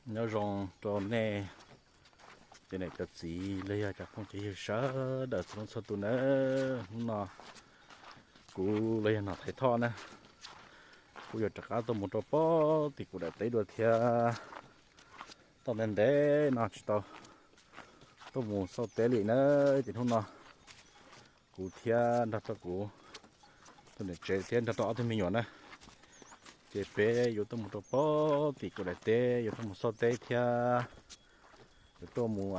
Nyob zoo rau nej cov niam cov txiv los yog cov phooj cov ywg sawv daws txhua leej txhua tus nawb. Hnub no kuv los yog Nom Thaiv Thoj na, kuv yuav rov qab tuaj mus rau pem tim kuv daim teb dua thiab. Tau ntev ntev no tsis tau tuaj mus xauj teb li na, ces hnub no kuv thiab nrog rau kuv tus niam tsev thiab nrog rau ob tug me nyuam na, ces peb yuav tuaj mus rau pem tim kuv daim teb, yuav tuaj mus xauj teb thiab yuav tuaj mus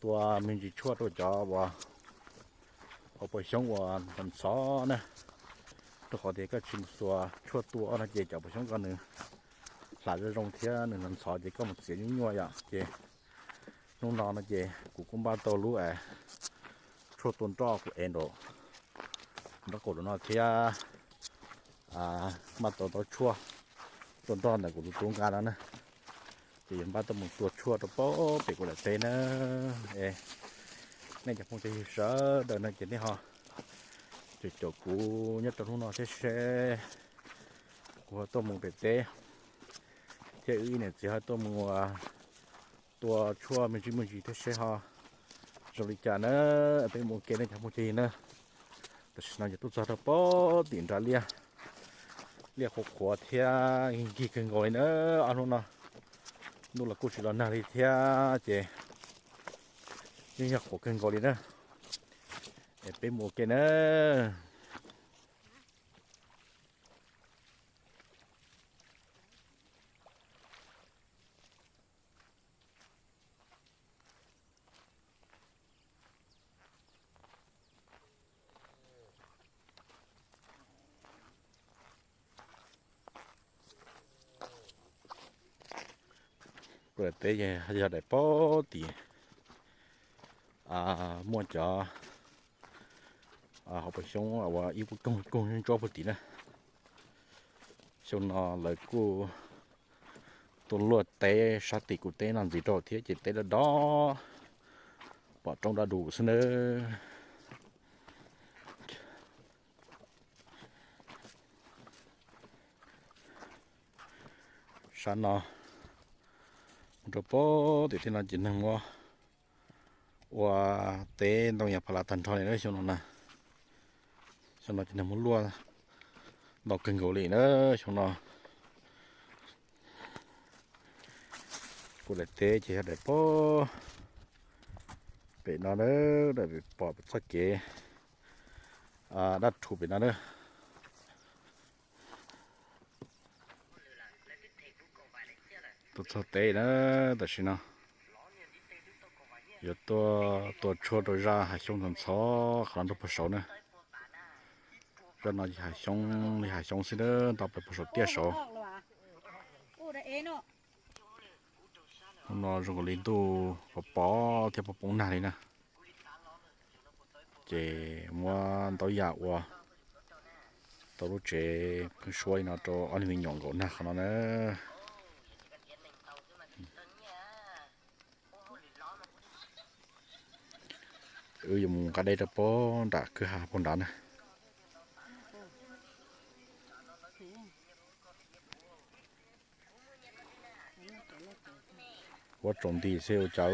tua me ntsis tshuaj rau cov uas hauv paus xyoob uas ntxhov ntxhov na, rau qhov tias koj tsis mus xuas tshuaj tua no ces cov paus xyoob koj nws hlav zoo zoo thiab nws ntxhov ntxhov ces koj mus txiav nyuaj nyuaj yom. Ces hnub no no ces kuv kuj npaj tau lub tshuaj tua nroj kuv ev nraum nraub qaum no thiab npaj tau tau tshuaj tua nroj ntawm kuv tus tub nqa no na. Ces yuav npaj tuaj mus tua tshuaj rau pem kuv daim teb na. Nej cov phooj cov ywg sawv daws no ces nej ho caum caum kuv nyob rau hnub no thiab seb kuv ho tuaj mus pem teb thiab wb ib niam txiv ho tuaj mus tua tshuaj me ntsis me ntsis thiab seb ho zoo li cas na. Peb mus ua ke nej cov phooj cov ywg na. Tam sim no ces tuaj txog rau pem tim nrad liaj, liaj qhuav qhuav thiab nkig kawg nkaus li na. Ob hnub no ntuj los kuj tsis los nag li thiab ces yeej yog qhuav kawg nkaus li na. Es peb mus ua ke na. Kuv daim teb yog daim pem tim muaj cov hauv paus xyoob uas ib puag koog koog ntsuab puag tim na. Xyoo no lawv kuj tua luaj teb sab tim kuv teb no ntxiv rau thiab ces teb dawb dob pom roob dab dus xwb nawb. Sab no mus rau pem tim tej no ces neeg muab ua teb ntoo yas pha las tag nrho li na xyoo no na. Xyoo no ces neeg muab luaj ntau kawg nkaus li na xyoo no. Kuv daim teb ces yog daim pem, pem no na, daim pem pom txoj kev dab rhuv pem no na. Tuaj txog teb na, tam sim no yuav tuaj tua tshuaj rau zaj hav xyoob ntxhov ntxhov qhov no nrog puag saud na. Zaj no yog hav xyoob li hav xyoob xwb na, nto plaws puag saum tiaj saud. Hnub no zoo nkaus li ntuj pov pov thiab poob poob nag li na. Ces muab ntaub yam ua tau lub tsev pheeb suab li no rau ob niag me nyuam nkaum nag qhov no na. Wb yuav mus nqa dej rau puag nram kwj ha puag nrad na. Huab tsaus nti xwb ua cas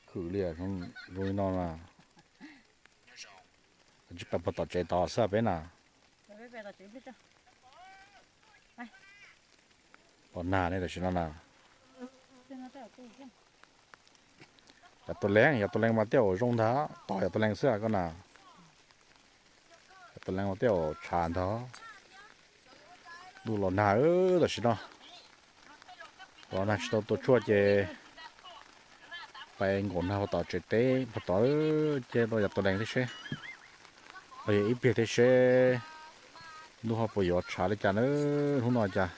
khwm liam zoo li no na. Tsis pais puag tom tsev tod xwb peb na. Los nag ne tam sim no na. Yog tus leeg, yog tus leeg mas tej zaum zoo ntag, tos yog tus leeg xwb koj na. Yog tus leeg mas tej zaum tshav ntag. Ntuj los nag tam sim no. Los nag tsis tau tua tshuaj ces pais nkaum nag puag tom tsev teb puag tod ces los yog tus leeg thiab seb, los yog ib pliag thiab seb ntuj ho puas yuav tshav li cas na. Hnub no cas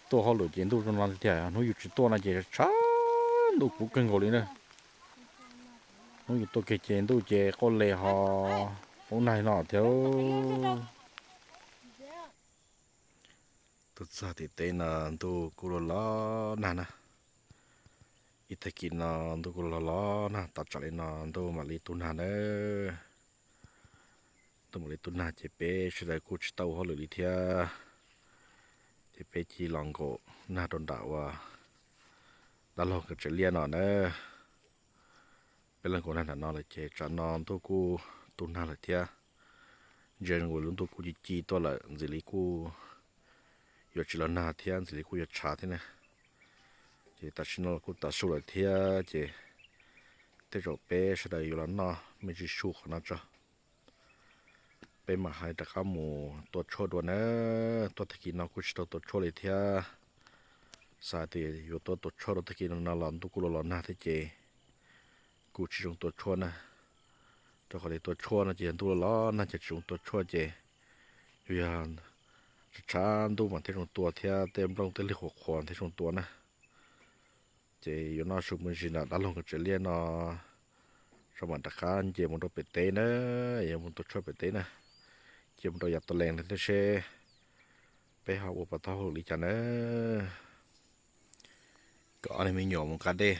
tuaj hauj lwm ces ntuj zoo no tiag, hnub yus tsis tuaj no ces tshav ntuj kub kawg nkaus li na. Hnub yus tuaj kiag ces ntuj ces quaj les ho poob nag no thiab. Tuaj txog tim teb no ntuj kuj los los nag na. Ib tag kis no ntuj kuj los los nag, tos tsam li no ntuj mam li tu nag na. tuaj mus li tus nag ces peb sawv daws kuj tsis tau ua hauj lwm li thiab. Ces peb cia li los nkaum nag rau nram uas dab laug Kav Tsev Liaj no na. Peb los nkaum nag nram no lawm ces tsam no ntuj kuj tu nag lawm thiab. Ntsia zoo lub ntuj kuj ci ci tuaj lawm, ntxim li kuj yuav tsis los nag thiab, ntxim li kuj yuav tshav thiab na. Ces tam sim no los kuj tav su lawm thiab ces tej zaum peb sawv daws yuav los noj me ntsis su qhov no tso. Peb mam hais rov qab mus tua tshuaj dua na. Tuaj tag kis no kuj tsis tau tua tshuaj li thiab. Xav tias yuav tuaj tua tshuaj rau tag kis no los ntuj kuj los los nag thiab ces kuj tsis zoo tua tshuaj na. Rau qhov tias tua tshuaj no ces yog ntuj los los nag ces tsis zoo tua tshuaj ces yus yog tshav ntuj mas thiaj zoo tua thiab tej nplooj tej lwg qhuav qhuav thiaj zoo tua na. Ces yuav noj su me ntsis nram dab laug Kav Tsev Liaj no, tso mam rov qab nce mus rau pem teb na, yuav mus tua tshuaj pem teb na, cia mus rau yav tas lees no thiab seb peb ho ua puas tau hauj lwm li cas na. Kom ob niag me nyuam mus nqa dej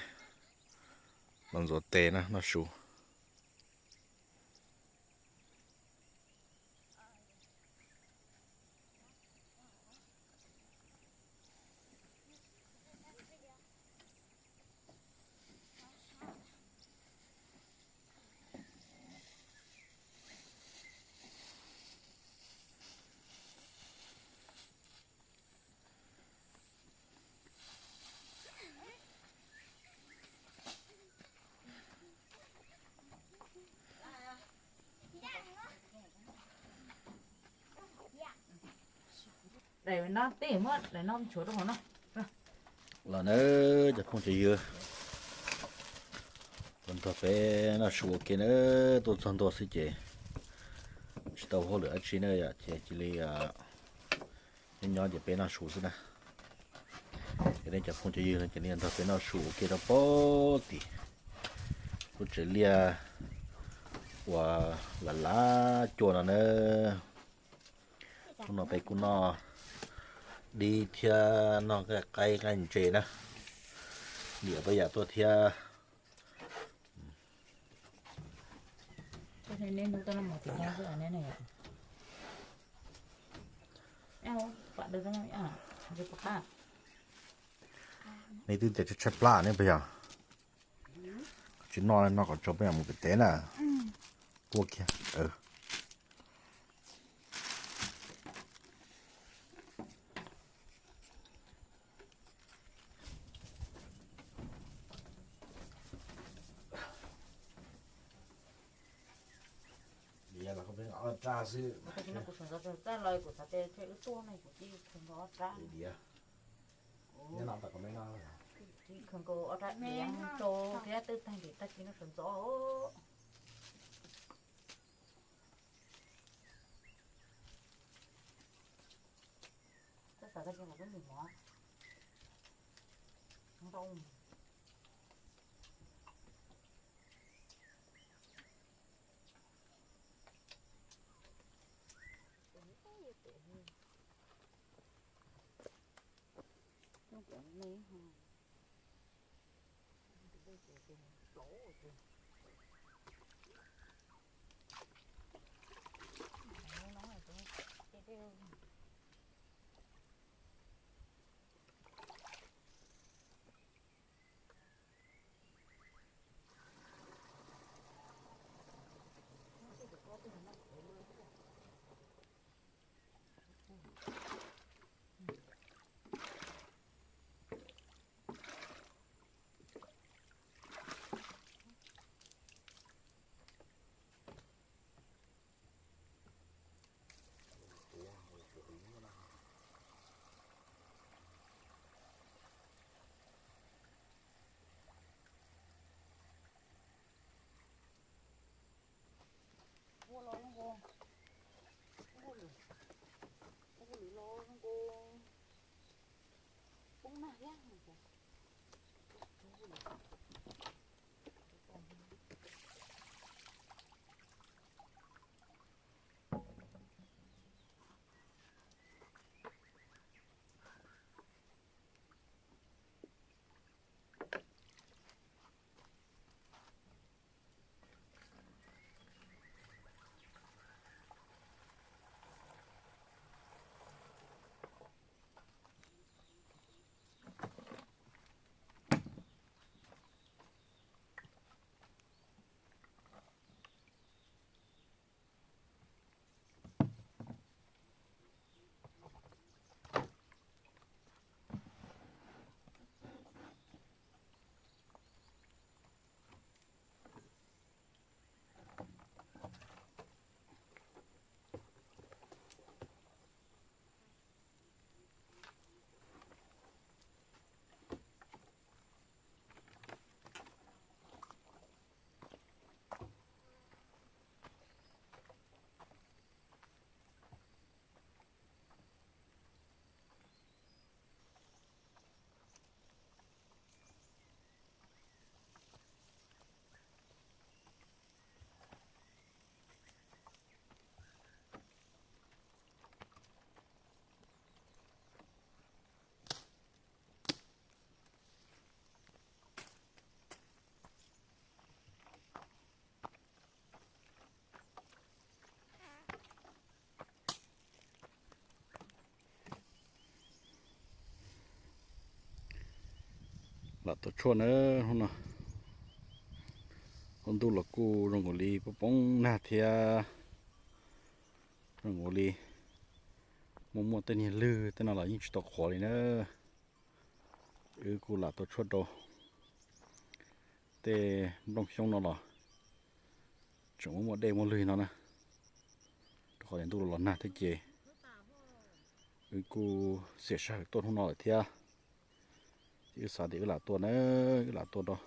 los ntxuav tes na, noj su. Daim no tej muab daim no nchuav rau hauv no. Los nawb cov phooj cov ywg, tuaj nrog peb noj su ua ke nawb, tuaj txog ntua xwb ces tsis tau hauj lwm dab tsi na yom, ces cia li nyob nyob ces peb noj su xwb na. Ces nej cov phooj cov ywg no ces nej nrog peb noj su ua ke rau pem tim lub tsev liaj uas lav lav cua no na. Hnub no peb kuj noj dib thiab noj nqaij qaib nqaij ntses na, niam pab yam tuaj thiab. Nej twb tias tshaib tshaib plab ne puas yog? Tsis noj, noj kom tso peb mam mus pem teb na. Kuaj kiag. Kuv xav tias wb tuaj ne kuv cia li khaws nkaus ob rab diav, cia li khaws nkaus ob rab diav rau thiab twb tag ntim tag kis no sawv ntxov. Koj xav tag kis qhov twb lim mov ntau. Ua los zoo nkauj, ua lwm, ua lwm los zoo nkauj, poob nag thiab. Lam tua tshuaj na, hnub no lub ntuj los kuj zoo nkaus li poob poob nag thiab, zoo nkaus li muaj muaj tej niag lwg tej no los yeej tsis tau qhuav li na. Wb kuj lam tua tshuaj rau tej nplooj xyoob no los tseem muaj muaj dej muaj lwg no na, rau qhov tias ntuj los los nag thiab ces wb kuj xiam sij hawm tuaj hnub no lawm thiab. Ces wb xav tias wb lam tua na, wb lam tua rau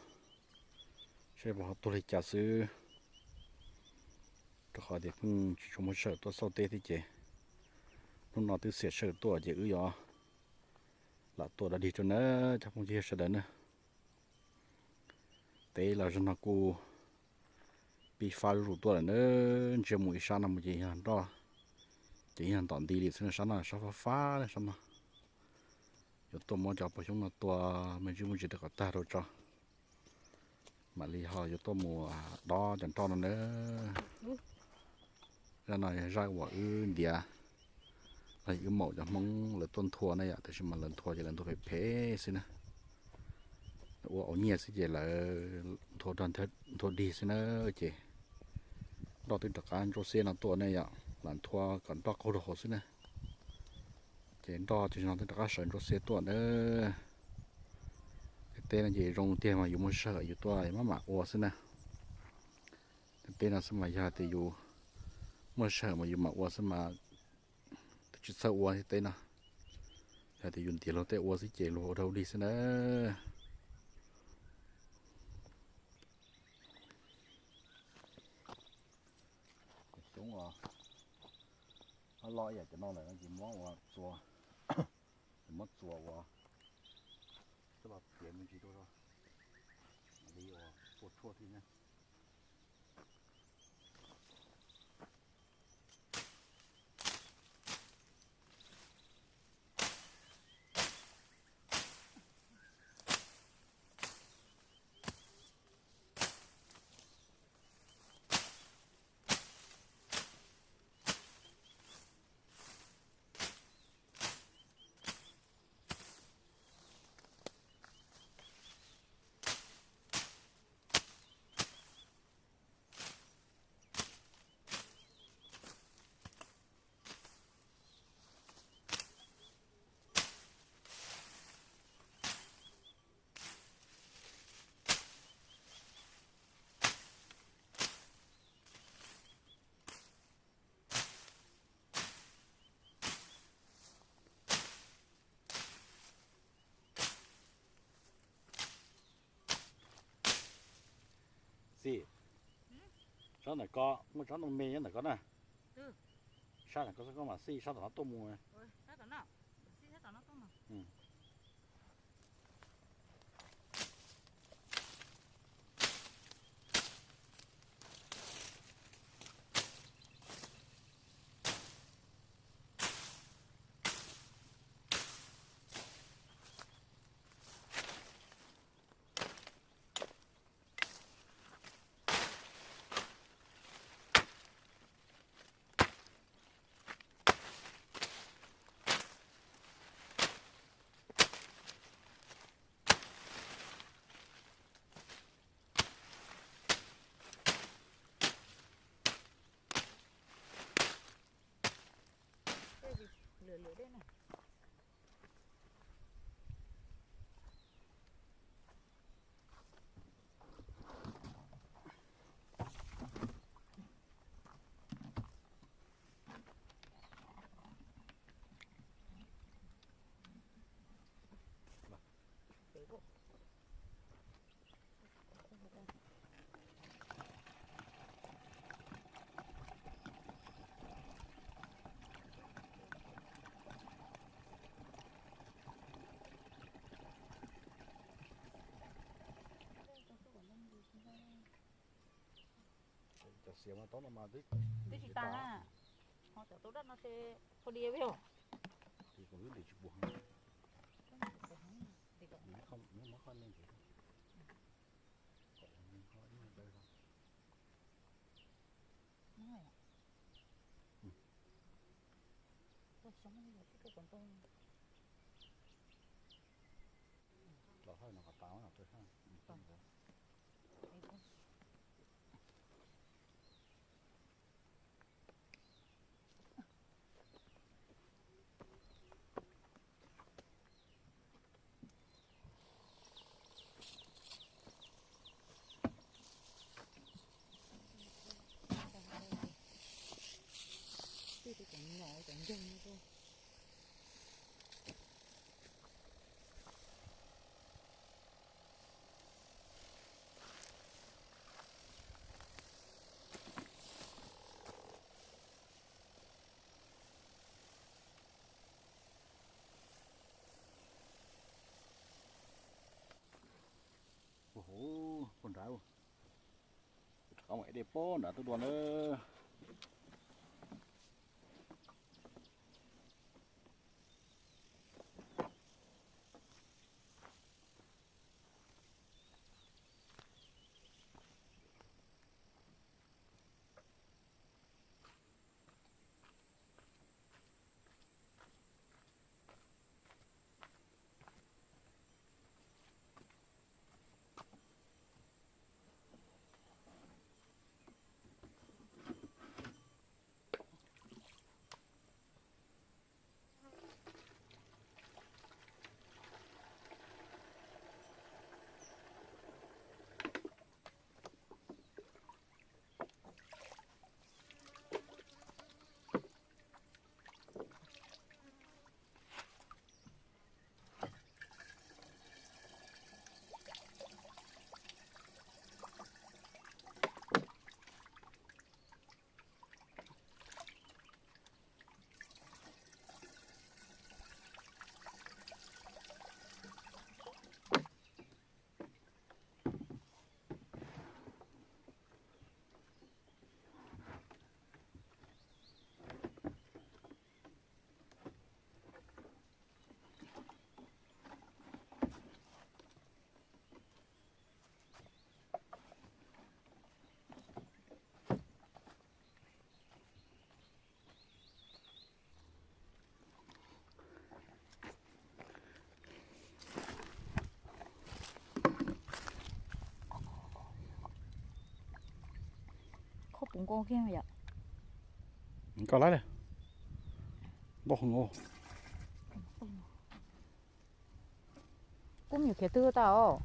saib puas ho tuag li cas xwb, rau qhov tias pheej tsis tshua muaj sij hawm tuaj xauj teb thiab ces hnub no twb xiam sij hawm tuaj ces wb yuav lam tua dog dig rau na, cov phooj ywg sawv daws na. Teb los zaum no kuj pib fab zuj zus tuaj lawm na, ntsia mus ib sab no mus ces yog nroj, ces yog ntom nti li xwb na, sab no sab fab fab na, sab no. Yuav tuaj muab cov pos xyoob no tua me ntsis me ntsis rau kom tag rau tso, mam li ho yuav tuaj mus dob cov nroj no na. Zaj no yog zaj uas wb ntiav los yog wb maum cov Hmoob lawv tuaj nthua na yom, tiam sis mas lawv nthua ces lawv nthua phem phem xwb na. Ua au nyiaj xwb ces lawv nthua dog, nthua dig xwb na. Ces nroj twb rov qab ntsuab xiab no tuaj ne yom, lam nthua kom nroj qaug rau hauv xwb na. Ces nroj ces no twb rov qab sawv ntsuab xiab tuaj na. Tej teb no ces zoo tiag mas yus muaj sij hawm yus tuaj maj mam ua xwb na. Tej teb no xwb mas yog tias yus muaj sij hawm mas yus mam ua xwb mas, twb tsis txawj ua tej teb no. Yog tias yus ntiav luag tej ua xwb ces luag ua dhau dig xwb na. Cov xyoob os, loj ib yam cov no lawm no ces muab ua txua, ces muab txua ua, coj los piav me ntsis rau, mam li ua tua tshuaj thiab na. Xij, sab ntawm ko muaj tsob ntoo me nyob ntawm ko na. Sab ntawm ko xwb koj mam xij sab tom no tuaj mus. Cov xiav mas taub no mas twb tsis tas, ho cov taub daj no ces pha diav yog. Ces kuv twb ntim tsis puas heev, muab qhov me ntsis, kom ho ib nyuag dawb zog. Ua huv, puag nrad, rov qab mus ev dej puag nrad tuaj dua nawb. Koj puv nkaus kiag yom. Koj lab li. Npauj heev os. Kuv me nyuam khiav twg tau?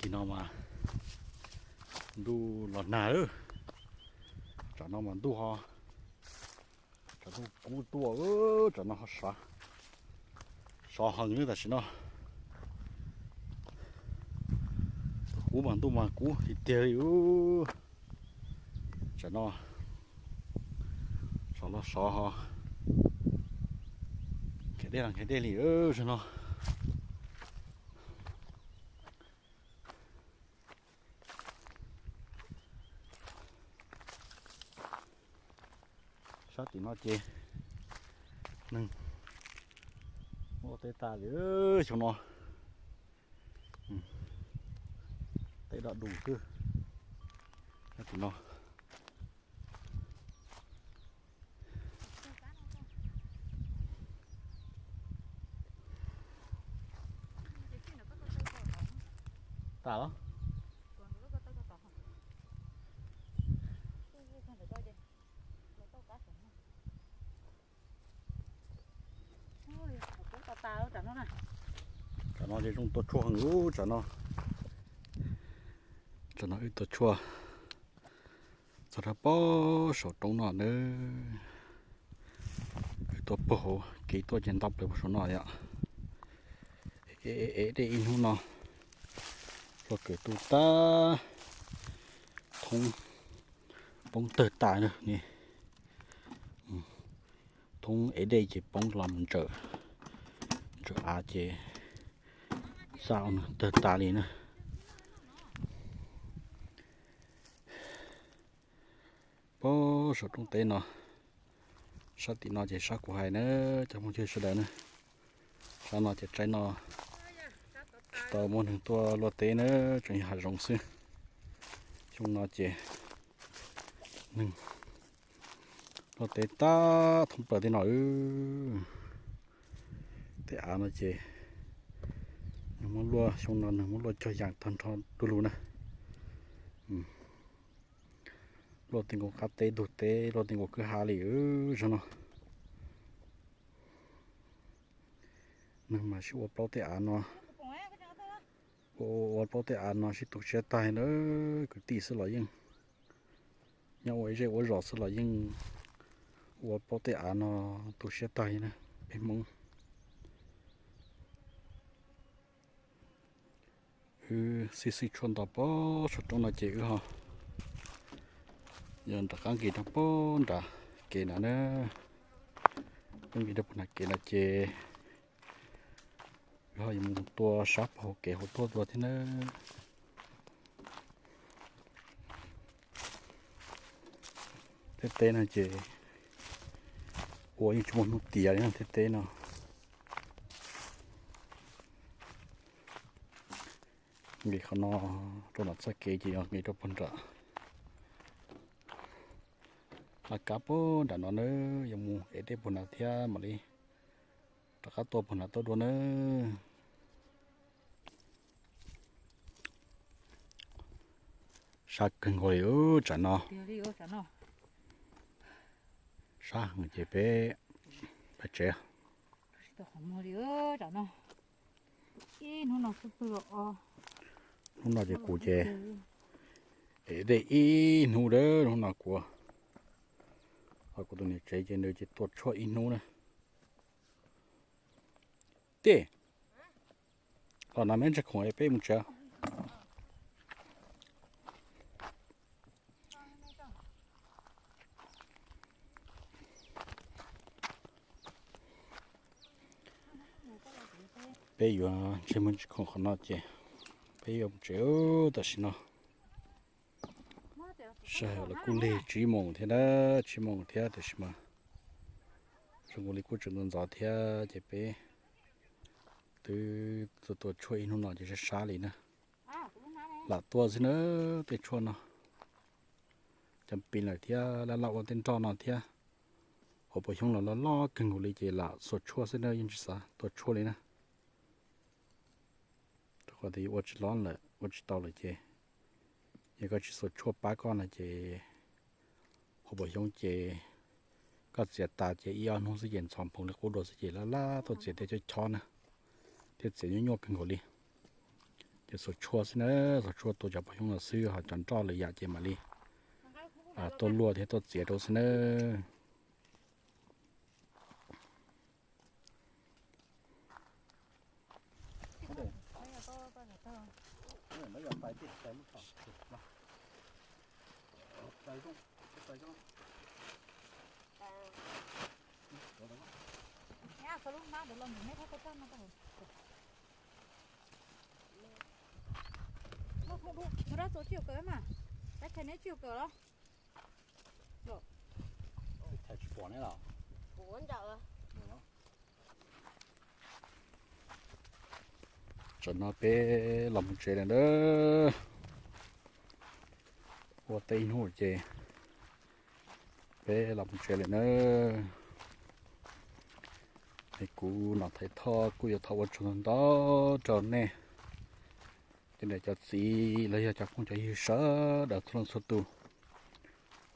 Kis no mas ntuj los nag lawm. Tsam no mas ntuj ho, tsam ntuj kub tuaj, tsam no ho sov, sov heev tam sim no. Kub mas ntuj mas kub tiag tiag li. Tsam no sov los sov ho, nqhis dej los nqhis dej li tsam no. Sab tim no ces neeg ua teb tas li xyoo no. Teb dog du xwb. Sab tim no. Tas los? Tsam no ces zoo tua tshuaj heev ub tsam no. Tsam no wb tua tshuaj txog rau pem saum roob no nawb. Wb tuaj puag hauv kev tuaj ces ntau plaws puag saum no yom. Ev dej ib hnub no, hluas nkauj tu tag, thoob poob tawg tas na. Thoob ev dej ces poob los mus ntsawm, ntsawm av ces xa tawg tas li na. Pem saum roob teb no. Sab tim no ces sab kuv hais na, cov phooj ywg sawv daws na. Sab no ces tsaib no tsis tau muaj neeg tuaj luaj teb na, tseem yog hav zoov xwb. Xyoo no ces neeg luaj teb tag thoob plaws tej no. Tej av no ces neeg muab luaj, xyoo no neeg muab luaj cog yas tag nrho du lug na. Luaj tij nkaus qab teb ntug teb, luaj tij nkaus kwj ha li zog no. Neeg mas sib ua plaub tej av no, ua ua plaub tej av no sib tu siab tag na, kwv tij xwb los yeej, nyob ua ib zej ua zos xwb los yeej ua plaub tej av no tu siab tag li na, peb Hmoob. Wb xib xib tshuaj nto pem saum roob no ces wb ho yog rov qab nqis rau pem nram kev na na. Wb nqis rau pem nram kev no ces wb ho yuav mus tua sab pem hauv kev hauv tuaj dua thiab na. Tej teb no ces ua yeej tsis muaj hnub tiav li na, tej teb no. Nqis qhov no rau nram txoj kev ces yog nqis rau puag nram laj kab puag nram no na, yuav mus ev dej puag nram thiab mam li rov qab tua puag nram tuaj dua na. Sab kawg nkaus li tsam no. Sab heev ces peb pais tsev. Hnub no ces kuv ces ev dej ib hnub, hnub no kuv, ho kuv tus niam tsev ces nws ces tua tshuaj ib hnub na. Tej los no me ntsis khoom peb mus tsev. Peb yuav ntsej muag ntsis khoom qhov no ces peb yuav mus tsev tam sim no. Sij hawm los kuj lig tsib moos thiab na, tsib moos thiab tiam sis mas zoo nkaus li kuj tseem ntxov ntxov thiab ces peb twb tua tua tshuaj ib hnub no ces sab sab li na. Lam tuaj xwb na, tej tshuaj no cov pis lawm thiab laj laj ua tej nroj no thiab. Hauv paus xyoob los loj loj kawg nkaus li ces lam xuas tshuaj xwb na, yeej tsis xav tua tshuaj li na. Rau qhov tias yus ua tsis loj lawm, ua tsis tau lawm ces yog koj tsis xuas tshuaj pab koj no ces hauv paus xyoob ces koj txiav tas ces ib ob hnub xwb ces ntxhov nphoo li qub dua xwb ces laj laj tuaj txiav tej chob chob na, thiab txiav nyuaj nyuaj kawg nkaus li. Ces xuas tshuaj xwb na, xuas tshuaj tua cov paus xyoob no xwb, ho cov nroj lwm yam ces mam li tuaj luaj thiab tuaj txiav rau xwb na. Tsam no peb los mus tsev lawm na. Ua teb ib hnub ces peb los mus tsev lawm na. Es kuv Nom Thaiv Thoj kuj yuav thov ua tsaug ntau ntau rau nej cov niam cov txiv los yog cov phooj cov ywg sawv daws txhua leej txhua tus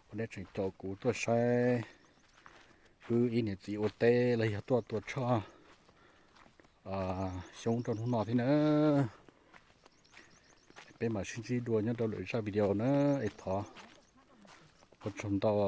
uas nej tseem caum kuv tuaj saib wb ib niam txiv ua teb los yog tuaj tua tshuaj xyoob rau hnub no thiab na. Peb mam sib ntsib dua nyob rau lwm zaj video na. Es thov ua tsaug ntau.